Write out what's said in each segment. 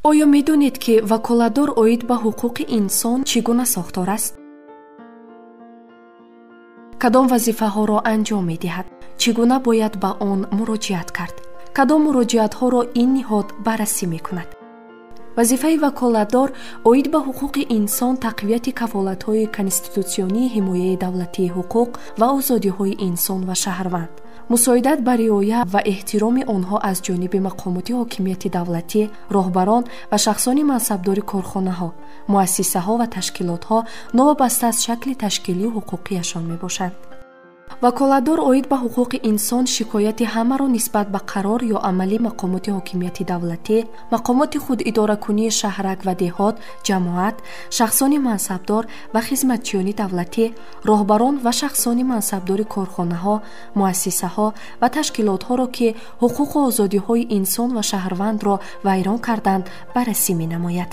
Оё медонед, ки ваколатдор оид ба ҳуқуқи инсон чӣ гуна сохтор аст? Кадом вазифаҳоро анҷом медиҳад? Чӣ гуна бояд ба он муроҷиат кард? Кадом муроҷиатҳоро ин ниҳод баррасӣ мекунад? Вазифаи ваколатдор оид ба ҳуқуқи инсон тақвияти кафолатҳои конститутсионии ҳимояи давлатии ҳуқуқ ва озодиҳои инсон ва шаҳрванд, мусоидат ба риоя ва эҳтироми онҳо аз ҷониби мақомоти ҳокимияти давлатӣ, роҳбарон ва шахсони мансабдори корхонаҳо, муассисаҳо ва ташкилотҳо новобаста аз шакли ташкилию ҳуқуқияшон мебошанд. Ваколатдор оид ба ҳуқуқи инсон шикояти ҳамаро нисбат ба қарор ё амали мақомоти ҳокимияти давлатӣ, мақомоти худидоракунии шаҳрак ва деҳот, ҷамоат, шахсони мансабдор ва хизматчиёни давлатӣ, роҳбарон ва шахсони мансабдори корхонаҳо, муассисаҳо ва ташкилотҳоро, ки ҳуқуқу озодиҳои инсон ва шаҳрвандро вайрон карданд, баррасӣ менамояд.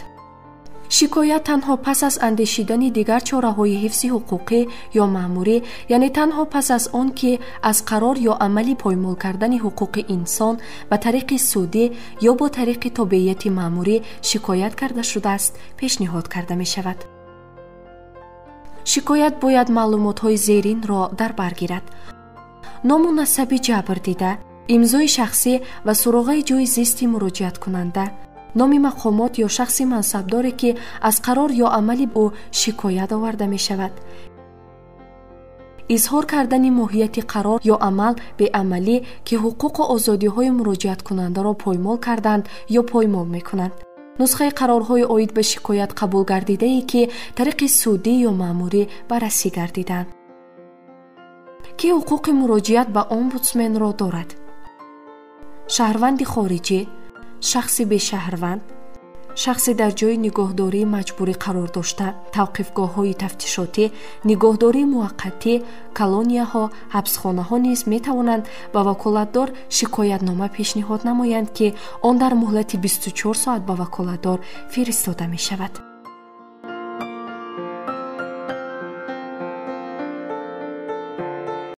Шикоят танҳо пас аз андешидани дигар чораҳои ҳифзи ҳуқуқӣ ё маъмурӣ, яъне танҳо пас аз он ки аз қарор ё амали поймол кардани ҳуқуқи инсон ба тариқи судӣ ё бо тариқи тобеияти маъмурӣ шикоят карда шудааст, пешниҳод карда мешавад. Шикоят бояд маълумотҳои зеринро дар бар гирад: ному насаби ҷабрдида, имзои шахсӣ ва суроғаи ҷойи зисти муроҷиаткунанда, номи мақомот ё шахси мансабдоре, ки аз қарор ё амали ӯ шикоят оварда мешавад, изҳор кардани моҳияти қарор ё амал беамалӣ, ки ҳуқуқу озодиҳои муроҷиаткунандаро поймол карданд ё поймол мекунанд, нусхаи қарорҳои оид ба шикоят қабулгардидае, ки тариқи судӣ ё маъмурӣ баррасӣ гардиданд. Ки ҳуқуқи муроҷиат ба омбудсменро дорад? Шаҳрванди хориҷӣ, шахси бешаҳрванд, шахсе дар ҷойи нигоҳдории маҷбурӣ қарор дошта, тавқифгоҳҳои тафтишотӣ, нигоҳдории муваққатӣ, колонияҳо, ҳабсхонаҳо низ метавонанд ба ваколатдор шикоятнома пешниҳод намоянд, ки он дар муҳлати 24 соат ба ваколатдор фиристода мешавад.